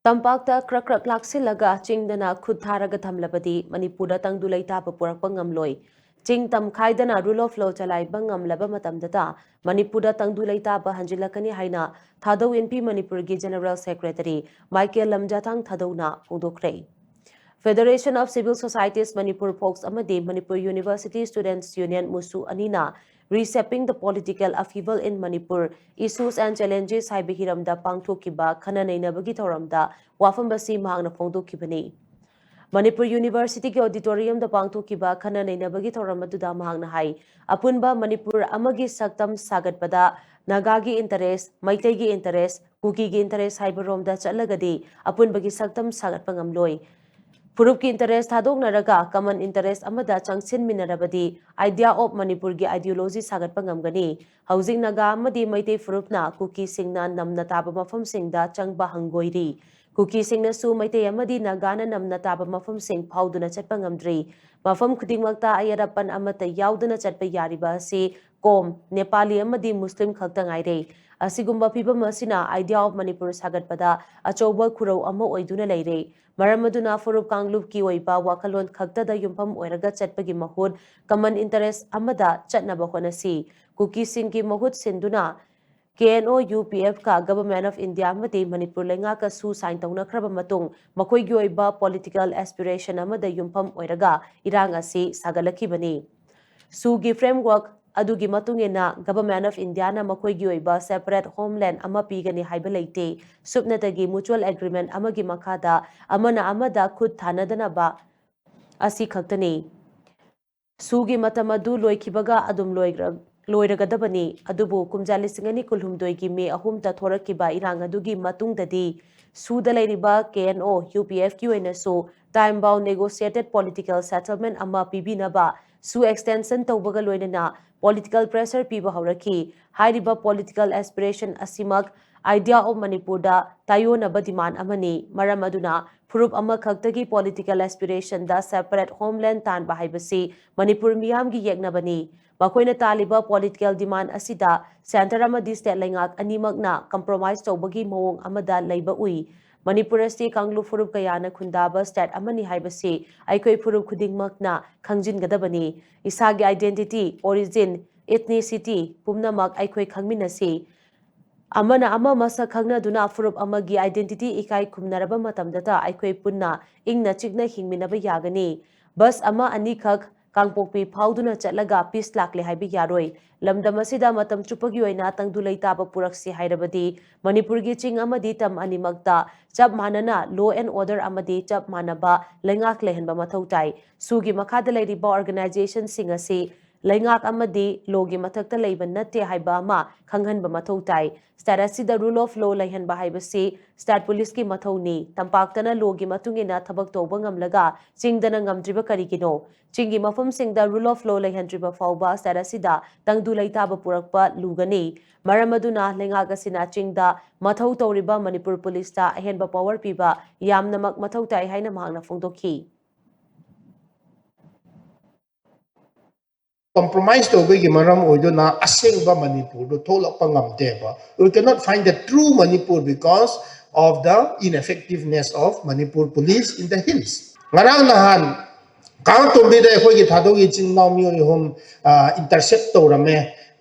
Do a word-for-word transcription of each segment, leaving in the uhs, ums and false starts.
ꯇꯝꯄꯥꯛꯇ ꯀ꯭ꯔꯛ ꯀ꯭ꯔꯛ ꯂꯥꯛꯁꯤꯜꯂꯒ ꯆꯤꯡꯗꯅ ꯈꯨꯠ ꯊꯥꯔꯒ ꯊꯝꯂꯕꯗꯤ ꯃꯅꯤꯄꯨꯔꯗ ꯇꯪꯗꯨ ꯂꯩꯇꯥꯕ ꯄꯨꯔꯛꯄ ꯉꯝꯂꯣꯏ꯫ ꯆꯤꯡ ꯇꯝꯈꯥꯏꯗꯅ rule of law ꯆꯂꯥꯏꯕ ꯉꯝꯂꯕ ꯃꯇꯝꯗꯇ ꯃꯅꯤꯄꯨꯔꯗ ꯇꯪꯗꯨ ꯂꯩꯇꯥꯕ ꯍꯟꯖꯤꯜꯂꯛꯀꯅꯤ ꯍꯥꯏꯅ ꯊꯥꯗꯧ ꯏꯟꯄꯤ ꯃꯅꯤꯄꯨꯔꯒꯤ General Secretary ꯃꯥꯏꯀꯦꯜ ꯂꯝꯖꯥꯊꯥꯡ ꯊꯥꯗꯧꯅ ꯐꯣꯡꯗꯣꯛꯈ꯭ꯔꯦ꯫ Federation of Civil Societies Manipur FOCS ꯑꯃꯗꯤ Manipur University Students Union MUSU ꯑꯅꯤꯅ Reshaping the Political Upheaval in Manipur, Issues and Challenges ꯍꯥꯏꯕ ꯍꯤꯔꯝꯗ ꯄꯥꯡꯊꯣꯛꯈꯤꯕ ꯈꯟꯅ ꯅꯩꯅꯕꯒꯤ ꯊꯧꯔꯝꯗ ꯋꯥꯐꯝ ꯑꯁꯤ ꯃꯍꯥꯛꯅ ꯐꯣꯡꯗꯣꯛꯈꯤꯕꯅꯤ꯫ ꯃꯅꯤꯄꯨꯔ ꯌꯨꯅꯤꯚꯔꯁꯤꯇꯤꯒꯤ ꯑꯣꯗꯤꯇꯣꯔꯤꯌꯝꯗ ꯄꯥꯡꯊꯣꯛꯈꯤꯕ ꯈꯟꯅ ꯅꯩꯅꯕꯒꯤ ꯊꯧꯔꯝ ꯑꯗꯨꯗ ꯃꯍꯥꯛꯅ ꯍꯥꯏ, ꯑꯄꯨꯟꯕ ꯃꯅꯤꯄꯨꯔ ꯑꯃꯒꯤ ꯁꯛꯇꯝ ꯁꯥꯒꯠꯄꯗ ꯅꯥꯒꯥꯒꯤ interest, ꯃꯩꯇꯩꯒꯤ interest, ꯀꯨꯀꯤꯒꯤ interest ꯍꯥꯏꯕ ꯔꯣꯝꯗ ꯆꯠꯂꯒꯗꯤ ꯑꯄꯨꯟꯕꯒꯤ ꯁꯛꯇꯝ ꯁꯥꯒꯠꯄ ꯉꯝꯂꯣꯏ꯫ ꯐꯨꯔꯨꯞꯀꯤ interest ꯊꯥꯗꯣꯛꯅꯔꯒ common interest ꯑꯃꯗ ꯆꯪꯁꯤꯟꯃꯤꯟꯅꯔꯕꯗꯤ idea of ꯃꯅꯤꯄꯨꯔꯒꯤ ideology ꯁꯥꯒꯠꯄ ꯉꯝꯒꯅꯤ꯫ ꯍꯧꯖꯤꯛ ꯅꯥꯒꯥ ꯑꯃꯗꯤ ꯃꯩꯇꯩ ꯐꯨꯔꯨꯞꯅ ꯀꯨꯀꯤꯁꯤꯡꯅ ꯅꯝꯅ ꯇꯥꯕ ꯃꯐꯝꯁꯤꯡꯗ ꯆꯪꯕ ꯍꯪꯒꯣꯏꯔꯤ꯫ ꯀꯨꯀꯤꯁꯤꯡꯅꯁꯨ ꯃꯩꯇꯩ ꯑꯃꯗꯤ ꯅꯥꯒꯥꯅ ꯅꯝꯅ ꯇꯥꯕ ꯃꯐꯝꯁꯤꯡ ꯐꯥꯎꯗꯨꯅ ꯆꯠꯄ ꯉꯝꯗ꯭ꯔꯤ꯫ ꯃꯐꯝ ꯈꯨꯗꯤꯡꯃꯛꯇ ꯑꯌꯦꯠ ꯑꯄꯟ ꯑꯃꯠꯇ ꯌꯥꯎꯗꯅ ꯆꯠꯄ ꯌꯥꯔꯤꯕ ꯑꯁꯤ ꯀꯣꯝ, ꯅꯦꯄꯥꯂꯤ ꯑꯃꯗꯤ ꯃꯨꯁꯂꯤꯝ ꯈꯛꯇ ꯉꯥꯏꯔꯦ꯫ ꯑꯁꯤꯒꯨꯝꯕ ꯐꯤꯚꯝ ꯑꯁꯤꯅ idea of ꯃꯅꯤꯄꯨꯔ ꯁꯥꯒꯠꯄꯗ ꯑꯆꯧꯕ ꯈꯨꯔꯧ ꯑꯃ ꯑꯣꯏꯗꯨꯅ ꯂꯩꯔꯦ꯫ ꯃꯔꯝ ꯑꯗꯨꯅ ꯐꯨꯔꯨꯞ ꯀꯥꯡꯂꯨꯞꯀꯤ ꯑꯣꯏꯕ ꯋꯥꯈꯜꯂꯣꯟ ꯈꯛꯇꯗ ꯌꯨꯝꯐꯝ ꯑꯣꯏꯔꯒ ꯆꯠꯄꯒꯤ ꯃꯍꯨꯠ common interest ꯑꯃꯗ ꯆꯠꯅꯕ ꯍꯣꯠꯅꯁꯤ꯫ ꯀꯨꯀꯤꯁꯤꯡꯒꯤ ꯃꯍꯨꯠ ꯁꯤꯟꯗꯨꯅ K N O U P F ꯀ Government of India ꯑꯃꯗꯤ ꯃꯅꯤꯄꯨꯔ ꯂꯩꯉꯥꯛꯀꯁꯨ sign ꯇꯧꯅꯈ꯭ꯔꯕ ꯃꯇꯨꯡ ꯃꯈꯣꯏꯒꯤ ꯑꯣꯏꯕ political aspiration ꯑꯃꯗ ꯌꯨꯝꯐꯝ ꯑꯣꯏꯔꯒ ꯏꯔꯥꯡ ꯑꯁꯤ ꯁꯥꯒꯠꯂꯛꯈꯤꯕꯅꯤ꯫ ꯁꯨꯒꯤ framework ꯑꯗꯨꯒꯤ ꯃꯇꯨꯡ ꯏꯟꯅ Government of Indiaꯅ ꯃꯈꯣꯏꯒꯤ ꯑꯣꯏꯕ separate homeland ꯑꯃ ꯄꯤꯒꯅꯤ ꯍꯥꯏꯕ ꯂꯩꯇꯦ꯫ ꯁꯨꯞꯅꯇꯒꯤ mutual agreement ꯑꯃꯒꯤ ꯃꯈꯥꯗ ꯑꯃꯅ ꯑꯃꯗ ꯈꯨꯠ ꯊꯥꯅꯗꯅꯕ ꯑꯁꯤ ꯈꯛꯇꯅꯤ꯫ ꯁꯨꯒꯤ ꯃꯇꯝ ꯑꯗꯨ ꯂꯣꯏꯈꯤꯕꯒ ꯑꯗꯨꯝ ꯂꯣꯏꯔ-, ꯂꯣꯏꯔꯒꯗꯕꯅꯤ꯫ ꯑꯗꯨꯕꯨ ꯀꯨꯝꯖꯥ ꯂꯤꯁꯤꯡ ꯑꯅꯤ ꯀꯨꯟꯍꯨꯝꯗꯣꯏꯒꯤ ꯃꯦ ꯑꯍꯨꯝꯗ ꯊꯣꯔꯛꯈꯤꯕ ꯏꯔꯥꯡ ꯑꯗꯨꯒꯤ ꯃꯇꯨꯡꯗꯗꯤ ꯁꯨꯗ ꯂꯩꯔꯤꯕ K N O U P F ꯀꯤ ꯑꯣꯏꯅꯁꯨ time bound negotiated political settlement ꯑꯃ ꯄꯤꯕꯤꯅꯕ ꯁꯨ extension ꯇꯧꯕꯒ ꯂꯣꯏꯅꯅ political pressure ꯄꯤꯕ ꯍꯧꯔꯛꯈꯤ꯫ ꯍꯥꯏꯔꯤꯕ political aspiration ꯑꯁꯤꯃꯛ idea of ꯃꯅꯤꯄꯨꯔꯗ ꯇꯥꯏꯑꯣꯟꯅꯕ demand ꯑꯃꯅꯤ꯫ ꯃꯔꯝ ꯑꯗꯨꯅ ꯐꯨꯔꯨꯞ ꯑꯃꯈꯛꯇꯒꯤ political aspirationꯗ separate homeland ꯇꯥꯟꯕ ꯍꯥꯏꯕꯁꯤ ꯃꯅꯤꯄꯨꯔ ꯃꯤꯌꯥꯝꯒꯤ ꯌꯦꯛꯅꯕꯅꯤ꯫ ꯃꯈꯣꯏꯅ ꯇꯥꯜꯂꯤꯕ political demand ꯑꯁꯤꯗ centre ꯑꯃꯗꯤ state ꯂꯩꯉꯥꯛ ꯑꯅꯤꯃꯛꯅ compromise ꯇꯧꯕꯒꯤ ꯃꯑꯣꯡ ꯑꯃꯗ ꯂꯩꯕ ꯎꯏ꯫ ꯃꯅꯤꯄꯨꯔ ꯑꯁꯤ ꯀꯥꯡꯂꯨꯞ ꯐꯨꯔꯨꯞ ꯀꯌꯥꯅ ꯈꯨꯟꯗꯥꯕ state ꯑꯃꯅꯤ ꯍꯥꯏꯕꯁꯤ ꯑꯩꯈꯣꯏ ꯐꯨꯔꯨꯞ ꯈꯨꯗꯤꯡꯃꯛꯅ ꯈꯪꯖꯤꯟꯒꯗꯕꯅꯤ꯫ ꯏꯁꯥꯒꯤ identity, origin, ethnicity ꯄꯨꯝꯅꯃꯛ ꯑꯩꯈꯣꯏ ꯈꯪꯃꯤꯟꯅꯁꯤ꯫ ꯑꯃꯅ ꯑꯃ ꯃꯁꯛ ꯈꯪꯅꯗꯨꯅ ꯐꯨꯔꯨꯞ ꯑꯃꯒꯤ identity ꯏꯀꯥꯏ ꯈꯨꯝꯅꯔꯕ ꯃꯇꯝꯗꯇ ꯑꯩꯈꯣꯏ ꯄꯨꯟꯅ ꯏꯪꯅ ꯆꯤꯛꯅ ꯍꯤꯡꯃꯤꯟꯅꯕ ꯌꯥꯒꯅꯤ꯫ Bus ꯑꯃ ꯑꯅꯤꯈꯛ ꯀꯥꯡꯄꯣꯛꯄꯤ ꯐꯥꯎꯗꯨꯅ ꯆꯠꯂꯒ peace ꯂꯥꯛꯂꯦ ꯍꯥꯏꯕ ꯌꯥꯔꯣꯏ꯫ ꯂꯝꯗꯝ ꯑꯁꯤꯗ ꯃꯇꯝ ꯆꯨꯞꯄꯒꯤ ꯑꯣꯏꯅ ꯇꯪꯗꯨ ꯂꯩꯇꯥꯕ ꯄꯨꯔꯛꯁꯤ ꯍꯥꯏꯔꯕꯗꯤ ꯃꯅꯤꯄꯨꯔꯒꯤ ꯆꯤꯡ ꯑꯃꯗꯤ ꯇꯝ ꯑꯅꯤꯃꯛꯇ ꯆꯞ ꯃꯥꯟꯅꯅ law and order ꯑꯃꯗꯤ ꯆꯞ ꯃꯥꯟꯅꯕ ꯂꯩꯉꯥꯛ ꯂꯩꯍꯟꯕ ꯃꯊꯧ ꯇꯥꯏ꯫ ꯁꯨꯒꯤ ꯃꯈꯥꯗ ꯂꯩꯔꯤꯕ organizationꯁꯤꯡ ꯑꯁꯤ ꯂꯩꯉꯥꯛ ꯑꯃꯗꯤ lawꯒꯤ ꯃꯊꯛꯇ ꯂꯩꯕ ꯅꯠꯇꯦ ꯍꯥꯏꯕ ꯑꯃ ꯈꯪꯍꯟꯕ ꯃꯊꯧ ꯇꯥꯏ꯫ State ꯑꯁꯤꯗ rule of law ꯂꯩꯍꯟꯕ ꯍꯥꯏꯕꯁꯤ state policeꯀꯤ ꯃꯊꯧꯅꯤ꯫ ꯇꯝꯄꯥꯛꯇꯅ lawꯒꯤ ꯃꯇꯨꯡ ꯏꯟꯅ ꯊꯕꯛ ꯇꯧꯕ ꯉꯝꯂꯒ ꯆꯤꯡꯗꯅ ꯉꯝꯗ꯭ꯔꯤꯕ ꯀꯔꯤꯒꯤꯅꯣ? ꯆꯤꯡꯒꯤ ꯃꯐꯝꯁꯤꯡꯗ rule of law ꯂꯩꯍꯟꯗ꯭ꯔꯤꯕ ꯐꯥꯎꯕ state ꯑꯁꯤꯗ ꯇꯪꯗꯨ ꯂꯩꯇꯥꯕ ꯄꯨꯔꯛꯄ ꯂꯨꯒꯅꯤ꯫ ꯃꯔꯝ ꯑꯗꯨꯅ ꯂꯩꯉꯥꯛ ꯑꯁꯤꯅ ꯆꯤꯡꯗ ꯃꯊꯧ ꯇꯧꯔꯤꯕ ꯃꯅꯤꯄꯨꯔ ꯄꯨꯂꯤꯁꯇ ꯑꯍꯦꯟꯕ power ꯄꯤꯕ ꯌꯥꯝꯅꯃꯛ ꯃꯊꯧ ꯇꯥꯏ ꯍꯥꯏꯅ ꯃꯍꯥꯛꯅ ꯐꯣꯡꯗꯣꯛꯈꯤ꯫ Compromise ꯇꯧꯕꯒꯤ ꯃꯔꯝ ꯑꯣꯏꯗꯨꯅ ꯑꯁꯦꯡꯕ ꯃꯅꯤꯄꯨꯔꯗꯨ ꯊꯣꯛꯂꯛꯄ ꯉꯝꯗꯦꯕ꯫ We cannot find the true Manipur because of the ineffectiveness of Manipur police in the hills. ꯉꯔꯥꯡ ꯅꯍꯥꯟ ꯀꯥꯡꯇꯣꯝꯕꯤꯗ ꯑꯩꯈꯣꯏꯒꯤ ꯊꯥꯗꯣꯛ ꯏꯆꯤꯟ ꯏꯅꯥꯎ ꯃꯤꯑꯣꯏ ꯑꯍꯨꯝ intercept ꯇꯧꯔꯝꯃꯦ,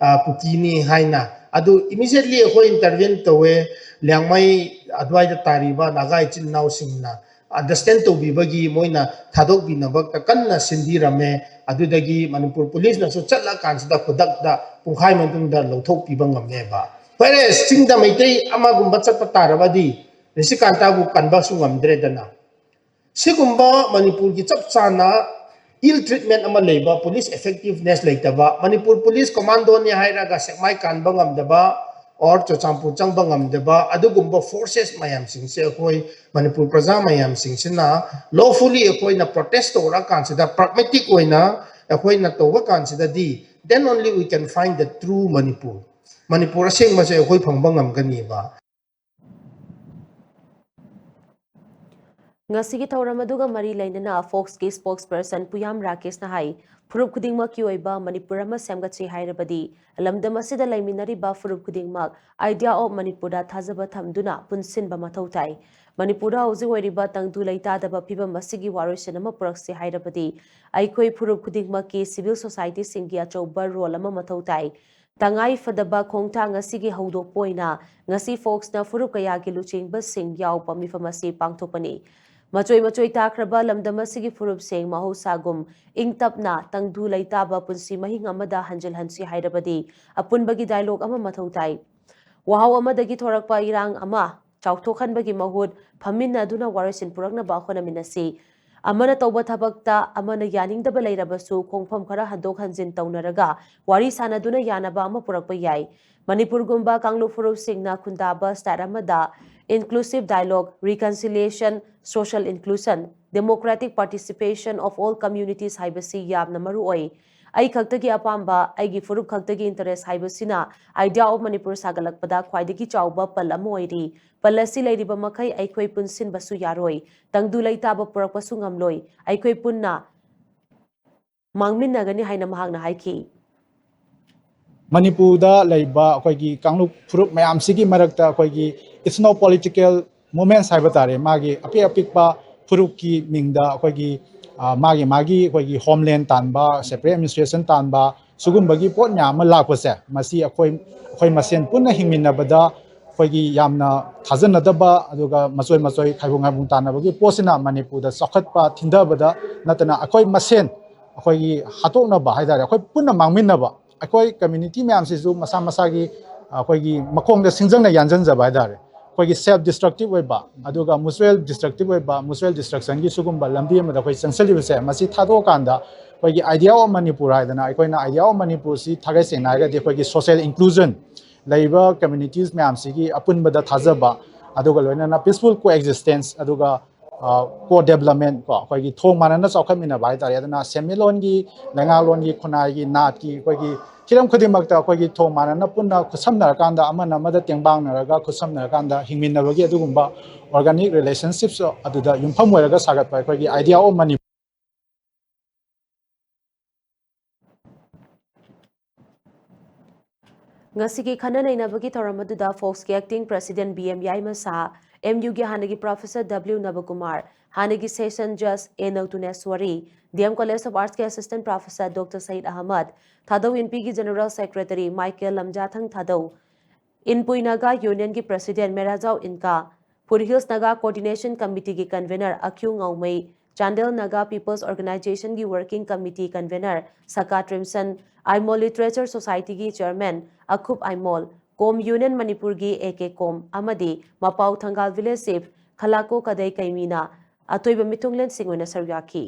ꯀꯨꯀꯤꯅꯤ ꯍꯥꯏꯅ꯫ ꯑꯗꯨ immediately ꯑꯩꯈꯣꯏ intervene ꯇꯧꯋꯦ꯫ ꯂꯤꯌꯥꯡꯃꯩ ꯑꯗꯨꯋꯥꯏꯗ ꯇꯥꯔꯤꯕ ꯅꯥꯒꯥ ꯏꯆꯤꯟ ꯏꯅꯥꯎꯁꯤꯡꯅ understand ꯇꯧꯕꯤꯕꯒꯤ ꯃꯣꯏꯅ ꯊꯥꯗꯣꯛꯄꯤꯅꯕ ꯀꯟꯅ ꯁꯤꯟꯕꯤꯔꯝꯃꯦ꯫ ꯑꯗꯨꯗꯒꯤ ꯃꯅꯤꯄꯨꯔ ꯄꯨꯂꯤꯁꯅꯁꯨ ꯆꯠꯂꯀꯥꯟꯁꯤꯗ ꯈꯨꯗꯛꯇ ꯄꯨꯡꯈꯥꯏ ꯃꯇꯨꯡꯗ ꯂꯧꯊꯣꯛꯄꯤꯕ ꯉꯝꯃꯦꯕ꯫ Whereas ꯆꯤꯡꯗ ꯃꯩꯇꯩ ꯑꯃꯒꯨꯝꯕ ꯆꯠꯄ ꯇꯥꯔꯕꯗꯤ ꯔꯤꯁꯤꯀꯥꯟꯇꯥꯕꯨ ꯀꯟꯕꯁꯨ ꯉꯝꯗ꯭ꯔꯦꯗꯅ꯫ ꯁꯤꯒꯨꯝꯕ ꯃꯅꯤꯄꯨꯔꯒꯤ ꯆꯞ ꯆꯥꯅ ill treatment ꯑꯃ ꯂꯩꯕ, police effectiveness ꯂꯩꯇꯕ, ꯃꯅꯤꯄꯨꯔ ꯄꯨꯂꯤꯁ ꯀꯣꯃꯥꯟꯗꯣꯅꯤ ꯍꯥꯏꯔꯒ ꯁꯦꯛꯃꯥꯏ ꯀꯥꯟꯕ ꯉꯝꯗꯕ, or ꯆꯨꯔꯆꯥꯟꯄꯨꯔ ꯆꯪꯕ ꯉꯝꯗꯕ, ꯑꯗꯨꯒꯨꯝꯕ forces ꯃꯌꯥꯝꯁꯤꯡꯁꯦ ꯑꯩꯈꯣꯏ ꯃꯅꯤꯄꯨꯔ ꯄ꯭ꯔꯖꯥ ꯃꯌꯥꯝꯁꯤꯡꯁꯤꯅ lawfully ꯑꯩꯈꯣꯏꯅ protest ꯇꯧꯔꯛꯑꯀꯥꯟꯁꯤꯗ, pragmatic ꯑꯣꯏꯅ ꯑꯩꯈꯣꯏꯅ ꯇꯧꯕ ꯀꯥꯟꯁꯤꯗꯗꯤ, then only we can find the true Manipur. Manipur ꯑꯁꯦꯡꯕꯁꯦ ꯑꯩꯈꯣꯏ ꯐꯪꯕ ꯉꯝꯒꯅꯤꯕ꯫ ꯉꯁꯤꯒꯤ ꯊꯧꯔꯝ ꯑꯗꯨꯒ ꯃꯔꯤ ꯂꯩꯅꯅ ꯐꯣꯛꯁꯀꯤ ꯁ꯭ꯄꯣꯛꯁꯄꯔꯁꯟ ꯄꯨꯌꯥꯝ ꯔꯥꯀꯦꯁꯅ ꯍꯥꯏ, ꯐꯨꯔꯨꯞ ꯈꯨꯗꯤꯡꯃꯛꯀꯤ ꯑꯣꯏꯕ ꯃꯅꯤꯄꯨꯔ ꯑꯃ ꯁꯦꯝꯒꯠꯁꯤ ꯍꯥꯏꯔꯕꯗꯤ ꯂꯝꯗꯝ ꯑꯁꯤꯗ ꯂꯩꯃꯤꯟꯅꯔꯤꯕ ꯐꯨꯔꯨꯞ ꯈꯨꯗꯤꯡꯃꯛ Idea of ꯃꯅꯤꯄꯨꯔꯗ ꯊꯥꯖꯕ ꯊꯝꯗꯨꯅ ꯄꯨꯟꯁꯤꯟꯕ ꯃꯊꯧ ꯇꯥꯏ꯫ ꯃꯅꯤꯄꯨꯔꯗ ꯍꯧꯖꯤꯛ ꯑꯣꯏꯔꯤꯕ ꯇꯪꯗꯨ ꯂꯩꯇꯥꯗꯕ ꯐꯤꯕꯝ ꯑꯁꯤꯒꯤ ꯋꯥꯔꯣꯏꯁꯤꯟ ꯑꯃ ꯄꯨꯔꯛꯁꯤ ꯍꯥꯏꯔꯕꯗꯤ ꯑꯩꯈꯣꯏ ꯐꯨꯔꯨꯞ ꯈꯨꯗꯤꯡꯃꯛꯀꯤ ꯁꯤꯚꯤꯜ ꯁꯣꯁꯥꯏꯇꯤꯁꯤꯡꯒꯤ ꯑꯆꯧꯕ ꯔꯣꯜ ꯑꯃ ꯃꯊꯧ ꯇꯥꯏ꯫ ꯇꯉꯥꯏ ꯐꯗꯕ ꯈꯣꯡꯊꯥꯡ ꯑꯁꯤꯒꯤ ꯍꯧꯗꯣꯛꯄ ꯑꯣꯏꯅ ꯉꯁꯤ ꯐꯣꯛꯁꯅ ꯐꯨꯔꯨꯞ ꯀꯌꯥꯒꯤ ꯂꯨꯆꯤꯡꯕꯁꯤꯡ ꯌꯥꯎꯕ ꯃꯤꯐꯝ ꯑꯁꯤ ꯄꯥꯡꯊꯣꯛꯄꯅꯤ꯫ ꯃꯆꯣꯏ ꯃꯆꯣꯏ ꯇꯥꯈ꯭ꯔꯕ ꯂꯝꯗꯝ ꯑꯁꯤꯒꯤ ꯐꯨꯔꯨꯞꯁꯤꯡ ꯃꯍꯧꯁꯥꯒꯨꯝ ꯏꯪ ꯇꯞꯅ ꯇꯪꯗꯨ ꯂꯩꯇꯥꯕ ꯄꯨꯟꯁꯤ ꯃꯍꯤꯡ ꯑꯃꯗ ꯍꯟꯖꯤꯜꯍꯟꯁꯤ ꯍꯥꯏꯔꯕꯗꯤ ꯑꯄꯨꯟꯕꯒꯤ ꯗꯥꯏꯂꯣꯒ ꯑꯃ ꯃꯊꯧ ꯇꯥꯏ꯫ ꯋꯥꯍꯧ ꯑꯃꯗꯒꯤ ꯊꯣꯔꯛꯄ ꯏꯔꯥꯡ ꯑꯃ ꯆꯥꯎꯊꯣꯛꯍꯟꯕꯒꯤ ꯃꯍꯨꯠ ꯐꯝꯃꯤꯟꯅꯗꯨꯅ ꯋꯥꯔꯣꯏꯁꯤꯟ ꯄꯨꯔꯛꯅꯕ ꯍꯣꯠꯅꯃꯤꯟꯅꯁꯤ꯫ ꯑꯃꯅ ꯇꯧꯕ ꯊꯕꯛꯇ ꯑꯃꯅ ꯌꯥꯅꯤꯡꯗꯕ ꯂꯩꯔꯕꯁꯨ ꯈꯣꯡꯐꯝ ꯈꯔ ꯍꯟꯗꯣꯛ ꯍꯟꯖꯤꯟ ꯇꯧꯅꯔꯒ ꯋꯥꯔꯤ ꯁꯥꯅꯗꯨꯅ ꯌꯥꯅꯕ ꯑꯃ ꯄꯨꯔꯛꯄ ꯌꯥꯏ꯫ ꯃꯅꯤꯄꯨꯔꯒꯨꯝꯕ ꯀꯥꯡꯂꯨꯞ ꯐꯨꯔꯨꯞꯁꯤꯡꯅ ꯈꯨꯟꯗꯥꯕ ꯁ꯭ꯇꯦꯠ ꯑꯃꯗ inclusive dialogue, reconciliation, social inclusion, democratic participation of all communities ꯍꯥꯏꯕꯁꯤ ꯌꯥꯝꯅ ꯃꯔꯨ ꯑꯣꯏ꯫ ꯑꯩ ꯈꯛꯇꯒꯤ ꯑꯄꯥꯝꯕ, ꯑꯩꯒꯤ ꯐꯨꯔꯨꯞ ꯈꯛꯇꯒꯤ ꯏꯟꯇꯔꯦꯁ ꯍꯥꯏꯕꯁꯤꯅ Idea of ꯃꯅꯤꯄꯨꯔ ꯁꯥꯒꯠꯂꯛꯄꯗ ꯈ꯭ꯋꯥꯏꯗꯒꯤ ꯆꯥꯎꯕ ꯄꯜ ꯑꯃ ꯑꯣꯏꯔꯤ꯫ ꯄꯜ ꯑꯁꯤ ꯂꯩꯔꯤꯕ ꯃꯈꯩ ꯑꯩꯈꯣꯏ ꯄꯨꯟꯁꯤꯟꯕꯁꯨ ꯌꯥꯔꯣꯏ, ꯇꯪꯗꯨ ꯂꯩꯇꯥꯕ ꯄꯨꯔꯛꯄꯁꯨ ꯉꯝꯂꯣꯏ꯫ ꯑꯩꯈꯣꯏ ꯄꯨꯟꯅ ꯃꯥꯡꯃꯤꯟꯅꯒꯅꯤ ꯍꯥꯏꯅ ꯃꯍꯥꯛꯅ ꯍꯥꯏꯈꯤ꯫ ꯃꯅꯤꯄꯨꯔꯗ ꯂꯩꯕ ꯑꯩꯈꯣꯏꯒꯤ ꯀꯥꯡꯂꯨꯞ ꯐꯨꯔꯨꯞ ꯃꯌꯥꯝꯁꯤꯒꯤ ꯃꯔꯛꯇ ꯑꯩꯈꯣꯏꯒꯤ ethno political movements ꯍꯥꯏꯕ ꯇꯥꯔꯦ, ꯃꯥꯒꯤ ꯑꯄꯤꯛ ꯑꯄꯤꯛꯄ ꯐꯨꯔꯨꯞꯀꯤ ꯃꯤꯡꯗ ꯑꯩꯈꯣꯏꯒꯤ ꯃꯥꯒꯤ ꯃꯥꯒꯤ ꯑꯩꯈꯣꯏꯒꯤ homeland ꯇꯥꯟꯕ, separate administration ꯇꯥꯟꯕ, ꯁꯤꯒꯨꯝꯕꯒꯤ ꯄꯣꯠ ꯃꯌꯥꯝ ꯑꯃ ꯂꯥꯛꯄꯁꯦ, ꯃꯁꯤ ꯑꯩꯈꯣꯏ ꯑꯩꯈꯣꯏ ꯃꯁꯦꯟ ꯄꯨꯟꯅ ꯍꯤꯡꯃꯤꯟꯅꯕꯗ ꯑꯩꯈꯣꯏꯒꯤ ꯌꯥꯝꯅ ꯊꯥꯖꯅꯗꯕ ꯑꯗꯨꯒ ꯃꯆꯣꯏ ꯃꯆꯣꯏ ꯈꯥꯏꯕꯨꯡ ꯈꯥꯏꯕꯨꯡ ꯇꯥꯟꯅꯕꯒꯤ ꯄꯣꯠꯁꯤꯅ ꯃꯅꯤꯄꯨꯔꯗ ꯆꯥꯎꯈꯠꯄ ꯊꯤꯟꯊꯕꯗ ꯅꯠꯇꯅ ꯑꯩꯈꯣꯏ ꯃꯁꯦꯟ ꯑꯩꯈꯣꯏꯒꯤ ꯍꯥꯠꯇꯣꯛꯅꯕ ꯍꯥꯏꯇꯥꯔꯦ, ꯑꯩꯈꯣꯏ ꯄꯨꯟꯅ ꯃꯥꯡꯃꯤꯟꯅꯕ, ꯑꯩꯈꯣꯏ community ꯃꯌꯥꯝꯁꯤꯁꯨ ꯃꯁꯥ ꯃꯁꯥꯒꯤ ꯑꯩꯈꯣꯏꯒꯤ ꯃꯈꯣꯡꯗ ꯁꯤꯡꯖꯪꯅ ꯌꯥꯟꯁꯤꯟꯖꯕ ꯍꯥꯏꯇꯥꯔꯦ, ꯑꯩꯈꯣꯏꯒꯤ self destructive ꯑꯣꯏꯕ ꯑꯗꯨꯒ mutual destructive ꯑꯣꯏꯕ mutual destructionꯒꯤ ꯁꯤꯒꯨꯝꯕ ꯂꯝꯕꯤ ꯑꯃꯗ ꯑꯩꯈꯣꯏ ꯆꯪꯁꯤꯜꯂꯤꯕꯁꯦ, ꯃꯁꯤ ꯊꯥꯗꯣꯛꯑꯀꯥꯟꯗ ꯑꯩꯈꯣꯏꯒꯤ Idea of ꯃꯅꯤꯄꯨꯔ ꯍꯥꯏꯗꯅ ꯑꯩꯈꯣꯏꯅ Idea of ꯃꯅꯤꯄꯨꯔꯁꯤ ꯊꯥꯒꯩ ꯁꯦꯡꯅ ꯍꯥꯏꯔꯒꯗꯤ ꯑꯩꯈꯣꯏꯒꯤ social inclusion, ꯂꯩꯔꯤꯕ communities ꯃꯌꯥꯝꯁꯤꯒꯤ ꯑꯄꯨꯟꯕꯗ ꯊꯥꯖꯕ, ꯑꯗꯨꯒ ꯂꯣꯏꯅꯅ peaceful coexistence, ꯑꯗꯨꯒ ꯀꯣ ꯗꯦꯕꯂꯞꯃꯦꯟ, ꯀꯣ ꯑꯩꯈꯣꯏꯒꯤ ꯊꯣꯡ ꯃꯥꯟꯅꯅ ꯆꯥꯎꯈꯠꯃꯤꯟꯅꯕ ꯍꯥꯏꯇꯥꯔꯦ꯫ ꯑꯗꯨꯅ ꯁꯦꯟꯃꯤꯠꯂꯣꯟꯒꯤ, ꯂꯩꯉꯥꯛꯂꯣꯟꯒꯤ, ꯈꯨꯟꯅꯥꯏꯒꯤ, ꯅꯥꯠꯀꯤ, ꯑꯩꯈꯣꯏꯒꯤ ꯍꯤꯔꯝ ꯈꯨꯗꯤꯡꯃꯛꯇ ꯑꯩꯈꯣꯏꯒꯤ ꯊꯣꯡ ꯃꯥꯟꯅꯅ ꯄꯨꯟꯅ ꯈꯨꯠꯁꯝꯅꯔꯀꯥꯟꯗ, ꯑꯃꯅ ꯑꯃꯗ ꯇꯦꯡꯕꯥꯡꯅꯔꯒ ꯈꯨꯠꯁꯝꯅꯔꯀꯥꯟꯗ ꯍꯤꯡꯃꯤꯟꯅꯕꯒꯤ ꯑꯗꯨꯒꯨꯝꯕ organic relationships ꯑꯗꯨꯗ ꯌꯨꯝꯐꯝ ꯑꯣꯏꯔꯒ ꯁꯥꯒꯠꯄ ꯑꯩꯈꯣꯏꯒꯤ Idea of Manipur꯫ ꯉꯁꯤꯒꯤ ꯈꯟꯅ ꯅꯩꯅꯕꯒꯤ ꯊꯧꯔꯝ ꯑꯗꯨꯗ ꯐꯣꯛꯁꯀꯤ acting president B M ꯌꯥꯏꯃ ꯁꯥꯍ, M U ꯒꯤ ꯍꯥꯟꯅꯒꯤ professor W ꯅꯕꯀꯨꯃꯥꯔ, ꯍꯥꯟꯅꯒꯤ session judge A Noutuneshwari, D M College of Arts ꯀꯤ assistant professor Doctor Sayed Ahmad, Thadou ꯏꯟꯄꯤꯒꯤ general secretary Michael Lamjathang Thadou, Inpui Naga ꯌꯨꯅꯤꯌꯟꯒꯤ president Merajao Inka, Phuri hills Naga coordination committee ꯒꯤ convener ꯑꯈ꯭ꯌꯨ ꯉꯥꯎꯃꯩ, ꯆꯥꯟꯗꯦꯜ ꯅꯥꯒꯥ People's Organisation ꯒꯤ working committee convener Saka Trimson, Aimol Literature Society ꯒꯤ chairman ꯑꯈꯨꯞ ꯑꯥꯏꯃꯣꯜ, ꯀꯣꯝ ꯌꯨꯅꯤꯌꯟ ꯃꯅꯤꯄꯨꯔꯒꯤ A K ꯀꯣꯝ ꯑꯃꯗꯤ ꯃꯄꯥꯎ ꯊꯪꯒꯥꯜ village chief ꯈꯂꯥꯀꯣ ꯀꯗꯩ ꯀꯩꯃꯤꯅ ꯑꯇꯣꯏꯕ ꯃꯤꯊꯨꯡꯂꯦꯟꯁꯤꯡ ꯑꯣꯏꯅ ꯁꯔꯨꯛ ꯌꯥꯈꯤ꯫